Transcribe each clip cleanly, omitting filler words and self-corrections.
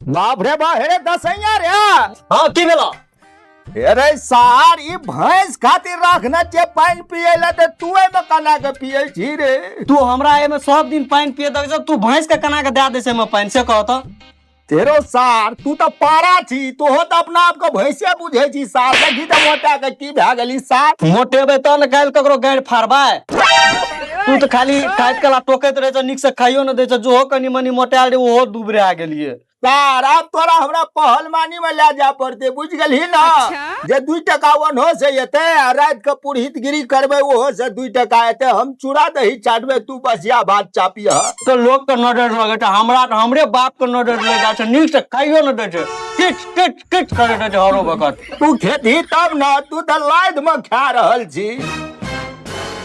बाप रे बा, हे दसैया रे। हाँ, की भेलो? अरे सार, ई भैंस खातिर रखना जे पानि पिए ला, ते तू एमे कना के पिए छी रे? तू हमरा एमे सब दिन पानि पिए दे छै, तू भैंस के कना के दे दे छै एमे पानि, से कह त। तेरो सार, तू तऽ पारा छी, तोहो तऽ अपना आप के भैंसे बुझै छी सार। देखी तऽ मोटा के की भए गेली सार। मोटेबै तब ने काल्हि ककरो गाड़ि फाड़बै। तू तऽ खाली खाइत कला टोकैत रहै छ, नीक से खाइयो ने दै छ। जोहो कनि मनि मोटायल रहे, ओहो दुबरा गेलियै। सार, आब तोरा हमरा पहलवानी में ले जाय पड़ते, बुझ गेलही ना? जे 2 टका ओनहो से एते आ राति के पुरहितगिरी करबै, ओहो से 2 टका एते। हम चूड़ा दही चाटबै, तू बसिया भात चापिह। तऽ लोक के नजर लगै छै, हमरा तऽ हमरे बाप के नजर लागि जाइ छै। नीक से खाइयो ने दै छै, किच किच किच करैत रहै छै हरो वक्त। तू खेतही तब ने, तू तऽ लाद में खा रहल छी।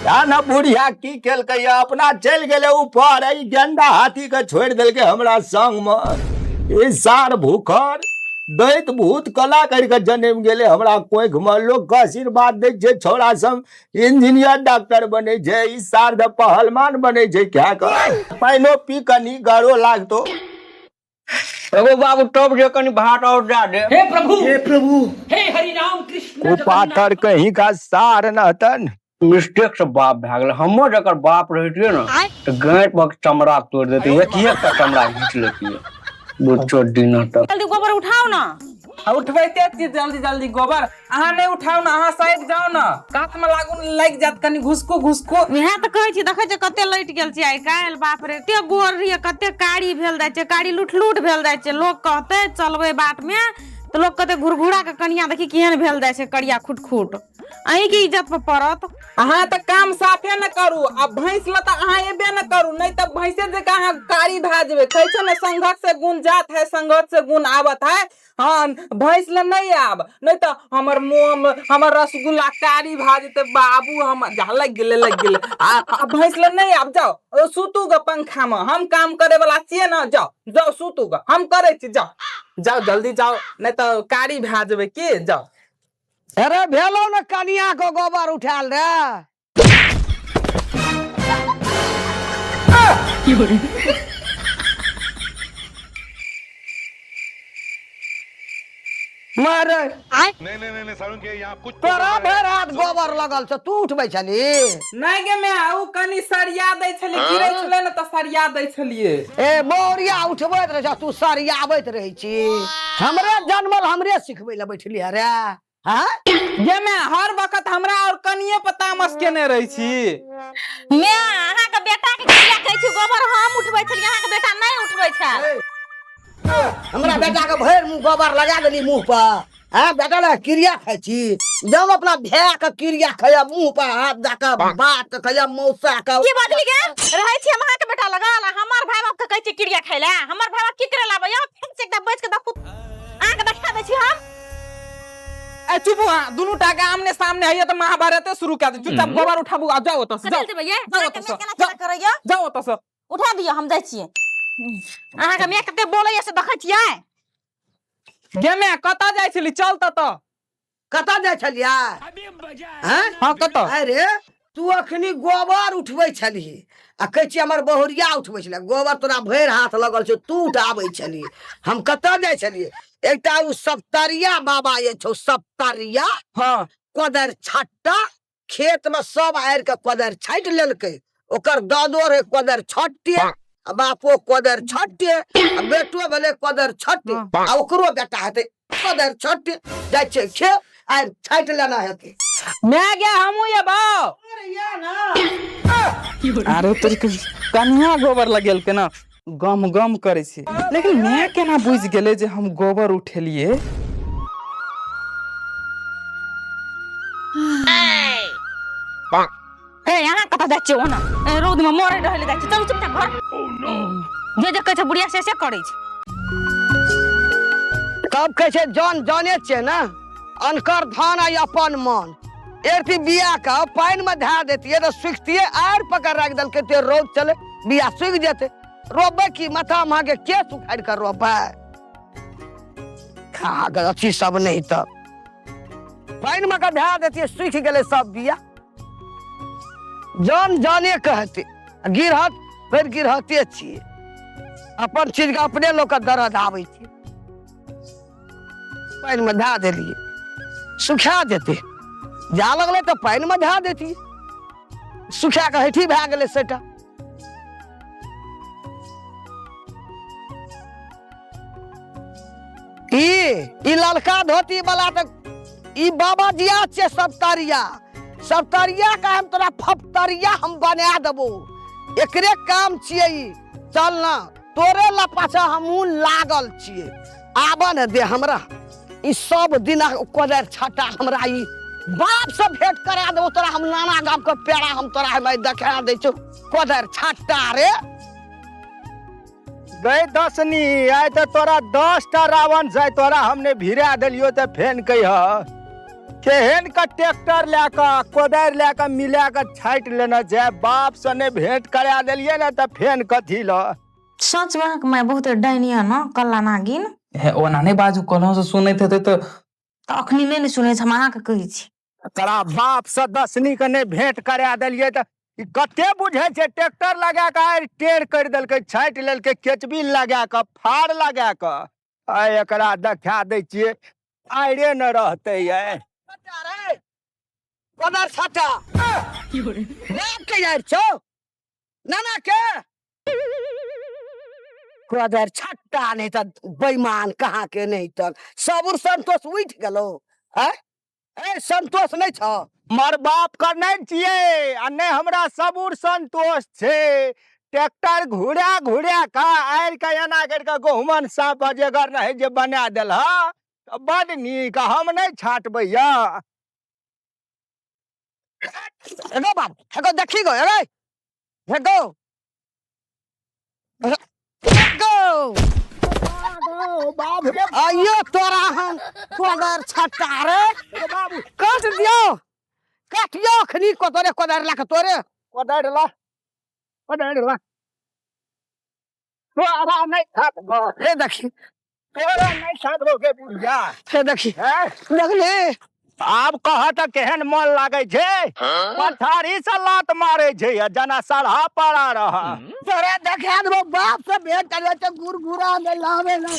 या न बुढ़िया की केलकै या, अपना चलि गेलै ऊपर, ई गेंडा हाथी के छोड़ि देलकै हमरा संग में। ई सार भूखर दैत भूत कला करि के जनमि गेलै हमरा कोखि में। लोक के आशीर्वाद दै छै, छौड़ा सब इंजीनियर डॉक्टर बनै छै, ई सार तऽ पहलवान बनै छै। खा कऽ पानिओ पी, कनी गरो लागतो। एगो बाबू, तब जे कनि भात और दए दे। हे प्रभु, हे प्रभु, हे हरि राम कृष्ण। ओ पाथर कहीं का सार नहतन। मिस्टेक से बाप भए गेलै हमर। जकर बाप रहितियै ने तऽ गाँठ पर चमड़ा तोड़ि देतै, एक एक टा चमड़ा घीच लेतियै बुच्चो दिन तक। जल्दी गोबर उठाओ ना। आ उठबैते छी जल्दी जल्दी गोबर। अहाँ नहि उठाउ ने, अहाँ साइड जाउ ने, कात में लागू ने, लागि जायत कनि घुसकू घुसकू। इएह तऽ कहै छी, देखै छियै कते लटि गेल छै आइ काल्हि। बाप रे, कते गोर रहियै, कते कारी भेल जाइ छै, कारी लुट लुट भेल जाइ छै। लोक कहतै चलबै बाट में तऽ लोक कहतै घुरघुरा के कनिया देखी केहन भेल जाइ छै, करिया खुट खुट। अहीं के इज्जत पर पड़त। अहाँ तऽ काम साफे न करू, आ भैंस ल तऽ अहाँ एबे न करू, नहि तऽ भैंसे जकाँ अहाँ कारी भए जेबै। कहै छै ने, संघत से गुण जात है, संघत से गुण आवत है। हाँ, भैंस ल नहि आब, नहि तऽ हमर मोम, हमर रसगुल्ला कारी भए जेतै बाबू हमर। जा, लागि गेलै, लागि गेलै। आ भैंस ल नहि आब, जाउ ओ सुतू ग पंखा मे, हम काम करे वाला छियै ने। जाउ जाउ, सुतू ग, हम करै छी। जाउ जाउ, जल्दी जाउ, नहि तऽ कारी भए जेबै की। जाउ। अरे भेलो ने कनिया को गोबर उठायल रे? मारे नहीं नहीं नहीं सारुण के यहाँ कुछ तो तोरा गड़बड़ है। भरि हाथ गोबर लगल छौ, तू उठबै छली? नहि गे माय, ओ कनि सरिया दै छलियै, गिरै छलै ने तऽ सरिया दै छलियै। ए बौरिया उठबैत रहै छ, तू सरियाबैत रहै छी। हमरे जनमल हमरे सिखबै लए बैठली रे? हाँ। गे माय, हर वक्त हमरा और कनिये पर तामस केने रहै छी। मैं अहाँके बेटा के किया कहै छी, गोबर हम उठबै छलियै, अहाँके बेटा नहि उठबै छल। हमरा बेटा के भरि मुंह गोबर लगा देली मुंह पर। हाँ, बेटा ला क्रिया खाइ छी? जब अपना भाय के क्रिया खाइया, मुंह पर हाथ दऽ के बाप के खाइया, मौसा के। की बदली गे रहै छी हम अहाँके बेटा लगल, आ हमर भाय बाप के कहै छी क्रिया खाइ लए? हमर भाय बाप की करे लाबैया? फेर से एकटा बचि के देखू, अहाँके देखा दै छी हम। ए चुप, अहाँ दुनू टा के आमने सामने हैया तऽ महाभारते शुरू कए दे। चुपचाप गोबर उठाबू आ जाउ ओतऽ से। कथी जाउ। लए देबै यै? जाउ अहाँके ओतऽ से। माय केना केना करैया? जाउ ओतऽ से। उठा दियौ, हम जाइ छियै। अहाँके माय कते बोलैया से देखै छियै? गे माय, कतऽ जाइ छली? चल तऽ तऽ। कतऽ जाइ छलियै? हैं? हाँ, कतऽ? अरे तू अखनी गोबर उठबै छलही आ कहै छी हमर बहुरिया उठबै छलै गोबर। तोरा भरि हाथ लगल छौ, तू उठाबै छलही। हम कतऽ जाइ छलियै? एकटा ओ सप्तरिया बाबा जे छौ, सप्तरिया। कोदारि छट्टा खेत में सब आरि के कोदारि छाटि लेलकै। ओकर दादो रहे कोदारि छट्टे, आ बापो कोदारि छट्टे, आ बेटो भेलै कोदारि छट्टे, आ ओकरो बेटा हेतै कोदारि छट्टे। जाइ छै खेत, आरि छाटि लेना हेतै। माय गे, हमहूँ एबौ। अरे तोरी के, कनिया गोबर लगेलकै ने, गम गम करै छै। लेकिन माय केना बुझि गेलै जे हम गोबर उठेलियै? ए, अहाँ कतऽ जाइ छियै? ओना ए, रौद में मरे रहै लए जाइ छियै। चलू चुपचाप घर। जे जे कहै छै बुढ़िया, से से करै छै। तब कहै छै जन जाने छियै ने, अनकर धन आ अपन मन। एक बिया के पानि में धए देतियै तऽ सुखतियै। आर पकड़ राखि देलकै ते रौद चले, बिया सुखि जेतै। रोपबै की माथा महा के केस उखाड़ि कऽ रोपबै? खा के अथी सब नहि तऽ पानि में के धए देतियै, सुखि गेलै सब बिया। जन जाने कहतै गिरहत। फेर गिरहते छियै। अपन चीजके अपने लोकके दर्द आबै छै। पानिमे धए देलियै, सुखा जेतै। जा लगलै तऽ पानिमे धए देतियै, सुखा कऽ हैठी भए गेलै सेटा। ई ई ललका धोती वाला तऽ ई बाबा जिया छियै सप्तरिया। सप्तरिया के हम तोरा फप्तरिया हम बना देबो, एकरे काम छियै ई। चल ना, तोरे ला पाछा हमहूँ लागल छियै। आब ने दे हमरा ई सब दिना कोदारि छाटा, हमरा ई बाप से भेंट करा देबो तोरा। हम नाना गाम के पेड़ा हम तोरा हम देखा दै छौ कोदारि छाटा रे। गई दसनी, आइ तऽ तोरा 10टा रावण से तोरा हमने भिड़ा देलियो तऽ फेन कह केहन का ट्रैक्टर लए कऽ कोदारि लए कऽ मिला कऽ छाटि लेने छै। बाप से नहि भेंट करा देलियै ने तऽ फेन कथी ल। सच में अहाँके माय बहुत डाइन यऽ ने, कल्ला नागिन। हे ओना नहि बाजू, कहलहुँ से सुनैत हेतै तऽ। तऽ अखनी नहि ने सुनै छै, हम अहाँके कहै छी। तोरा बाप से दसनी के नहि भेंट करा देलियै तऽ ई कते बुझै छै। ट्रैक्टर लगा कऽ आइ टेढ़ करि देलकै, छाटि लेलकै केचबिल लगा कऽ, फाड़ लगा कऽ। आइ एकरा देखा दै छियै, आइरे न रहतै। आइ कोदारि छाटा बाप के यार छौ नाना के कोदारि छट्टा, नहीं तऽ बेईमान कहाँ के नहीं तऽ सबुर संतोष उठि गेलौ। आँय ए संतोष नहीं छौ? मर बाप का नहीं छियै आ नहि हमरा सबुर संतोष छै। ट्रैक्टर घुरा घुरा का आरि के एना करि कऽ गहुमन साँप अजेगर नहीं जे बना देलह तऽ बड नीक। हम नहि छाटबै यऽ। एगो बाप एगो देखी गो, अरे एगो एगो बाप रे, आइयो तोरा हम कोदारि छट्टा रे। बाबू काट दियो, काटियो अखनी को तोरे कोदारि ला के तोरे कोदारि ला, कोदारि ला। तोरा नहि छाटबो, हे देखी तोरा नहि छाटबो के बुढ़िया। हे देखी हैं? देखली। आब कह तऽ केहन मन लागै छै, पथारी से लात मारै छै आ जना सड़हा पड़ा रह। तोरे देखा देबो, बाप से भेंट करबे तऽ गुरगुरा ने लावे ना।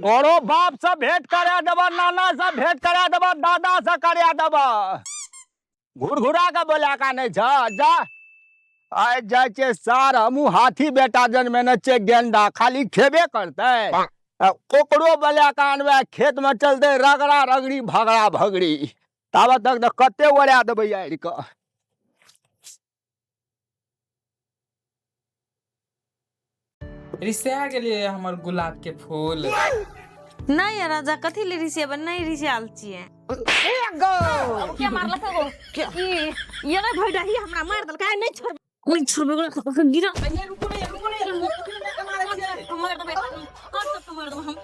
तोरो बाप से भेंट करा देबा, नाना से भेंट करा देबा, दादा से करा देबा। घुरघुरा के बोला का नहीं छ, जा आइ जाइ छै सार। हमहूँ हाथी बेटा जनमेने छियै गेंडा, खाली खेबे करतै। आ ओकरो बोला के आनबै, खेत में चलतै रगड़ा रगड़ी भगड़ा भगड़ी। ताबत तक तऽ कते ओरा देबै आड़ि कऽ। रिसिया गेलियै हमर गुलाब के फूल? नहि राजा, कथी ले रिसियाबै? नहि रिसियाल छियै। एगो के मारलक एगो? ई ये नहि भैडही हमरा मारि देलकै। नहि छोड़बै, नहि छोड़बै ओकरा, गिरा मारि देबै, काट के मारि देबै हम।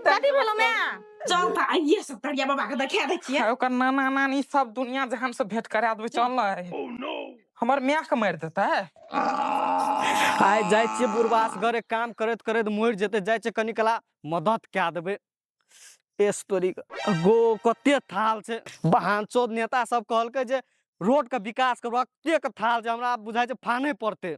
कथी भेलो माय? चल तऽ आइए सब तरिया बाबा के देखा दै छियै। ओकर नाना नानी सब दुनिया जहान से भेंट करा देबै। चल ने, हमर माय के मारि देतै। आइ जाइ छियै बुढ़बास घरे, काम करैत करैत मरि जेतै। जाइ छियै कनि कला मदद कए देबै। एस तोरी गो कते थाल छै। बहान चोद नेता सब कहलकै जे रोड के विकास करबा, कतेक थाल छै, हमरा बुझाइ छै फाने पड़तै।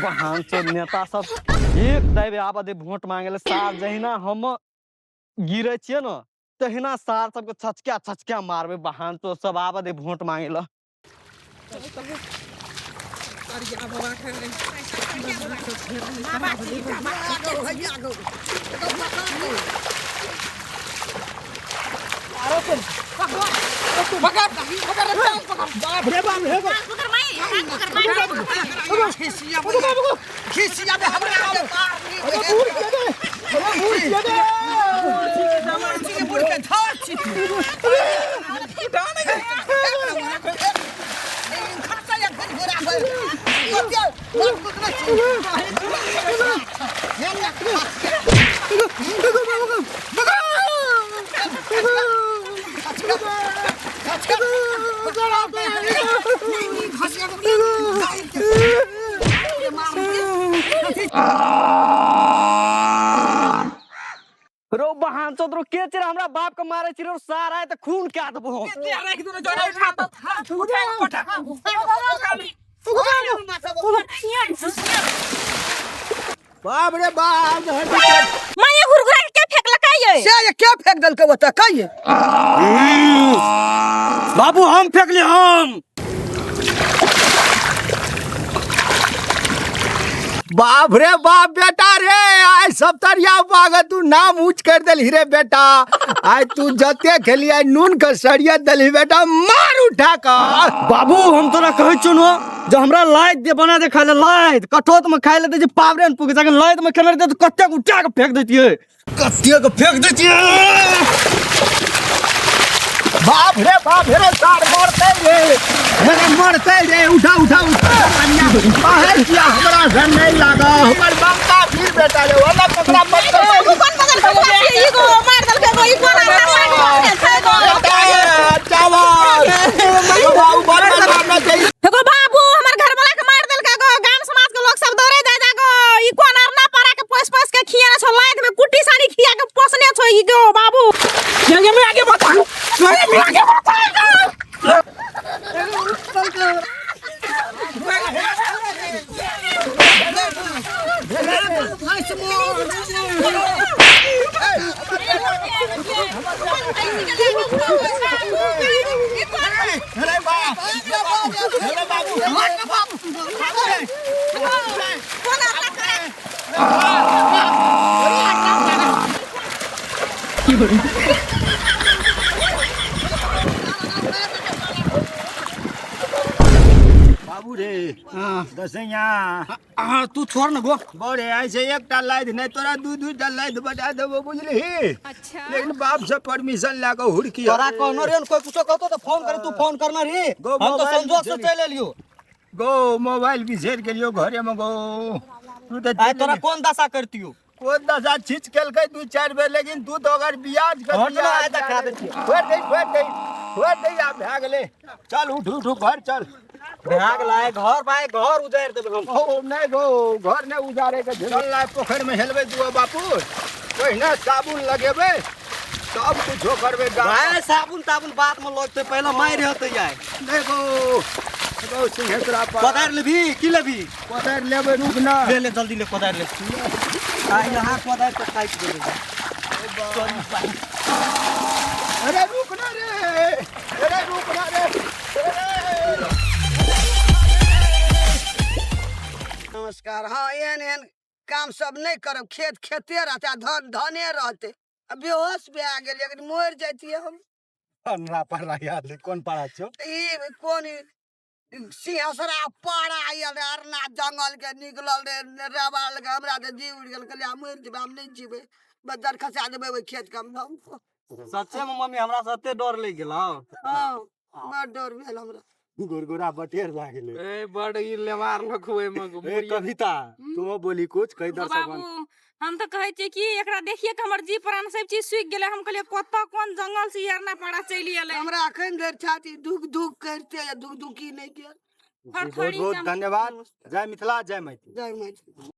बहान चोद नेता सब एक दैव आबऽ दे वोट मांगे ले। सार जहिना हम गिरै छियै ने तहिना सार सबके छचका छचका मारबै। बहान चोद सब आबऽ दे वोट मांगे ले। पकड़ पकड़ पकड़। बाप रे बाप रे। पकड़ माई, हाथ पकड़ माई। खिसिया खिसिया बे हमरा के मार बूढ़ के दे, बूढ़ के दे। नी बुढ़ के धर छी। खर्चा या घुरघुरा भइल। कते बाप कुतना छी। रो बहान चोद रो के चिर हमरा बाप के मारे छी रो सार आए त खून क्या देबो हम। राख दो जोरा उठा तो उठा पटा। बाप रे बाप। माई ये घुरघुरा के के फेंकलकै ये? से ये के फेंक देलकै ओतऽ कहिए? बाबू हम फेंकली हम। बाप रे बाप बेटा रे, आइ सप्तरिया बाग तू नाम ऊंच कर देलही रे बेटा। आइ तू जते खेली आइ नून के सरिया देलही बेटा, मार उठा कर। बाबू हम तोरा कहै छौ न जे हमरा लाइट दे बना दे खाय ले, लाइट कठौत में खाय ले जे पावरे न पुगे, जाके लाइट में खेने रहते त कतेक उठा के फेंक देतियै, कतेक फेंक देतियै। बाप रे बाप रे सार मरते रे, अरे मरते रे। उठा उठा उठा बाहर किया हमरा से नहीं लागा, हमर बाप का फिर बेटा रे वाला पकड़ा मत कर। कोन बगल के ई गो मार देलकै गो, ई कोन आना मार देलकै गो। चावल बाबू बड़ मारना चाहिए। एगो बाबू हमर घर वाला के मार देलकै गो, गाम समाज के लोग सब दौड़े जाय जा गो। ई कोन अरना पारा के पोस पोस के खियाने छौ, लाइट में कुट्टी सानी खिया के पोसने छौ ई गो बाबू। ये मैं आगे बता, मैं आगे बता। अरे बाप, अरे बाबू, बाबू रे दसैया। हाँ तू छोड़ न गो। बड़े ऐसे एकटा लाइट नहीं तोरा दू दू टा लाइट बटा देबो बुझलिही। अच्छा लेकिन बाप से परमिशन ला के हुड़की। तोरा कहनो रे कोई कुछो कहतो त फोन करे, तू फोन करना रे। गो हम तो मोबाइल संजोग से बिसरि चल एलियो। गो मोबाइल बिसरि गेलियो घरे में गो। तू त आइ तोरा कोन दशा करतियो? कोन दशा छिच केलकै दू चारि बेर, लेकिन तू तो अगर बियाज के हट ना, आइ देखा दै छियौ। छोड़ दे छोड़ दे छोड़ दे, आब भए गेलै। चल उठ उठ घर चल। भाग लाए घर भाई, घर उजारि देबै हम। ओ नहीं गो, घर नहीं उजारे के। चल लाए पोखरि में हेलबै दुओ बापू, पहिने साबुन लगेबै तब कुछो करबै। भाई साबुन ताबुन बाद में लगतै, पहिले मारि हेतै आइ। नहीं गो गो सिंहेश्वरा पर कोदारि लेबही की लेबही? कोदारि लेबै, रुक ना। ले ले जल्दी ले कोदारि ले। आइ यहाँ कोदारि पर काटि देबै। अरे रुक ना रे, अरे रुक ना रे। नमस्कार। हाँ एहन एहन काम सब नहीं करब, खेत खेते रहते आ धन धने रहते। आ बेहोश भए गेल, लेकिन मरि जैतियै हम। अन्ना पारा याद ले, कोन पारा छौ? ई कोन सिंहेश्वरा पारा आयल रे, अरना जंगल के निकलल रे, रेवाल के। हमरा तऽ जीव उड़ि गेल, कहलियै हम मरि जेबै, हम नहि जीबै, बज्जर खसा देबै ओहि खेत के हम। सच्चे में मम्मी हमरा से एते डर लागि गेल। हाँ बड़ डर भेल हमरा। गुरगुरा बटेर लागले। ए बड़ ई लेवार लोग हुए मग। ए कविता तुम बोली कुछ कई दर्शक। बाबू हम तो कहै छियै कि एकरा देखिए के हमर जी प्राण सब चीज सूखि गेलै। हम कहलियै कतऽ कोन जंगल से अरना पारा चलि एलै। हमरा अखन धरि छाती धुक धुक करिते या धुक धुकी नहि गेल। बहुत बहुत धन्यवाद। जय मिथिला जय मैथिली। जय मैथिली।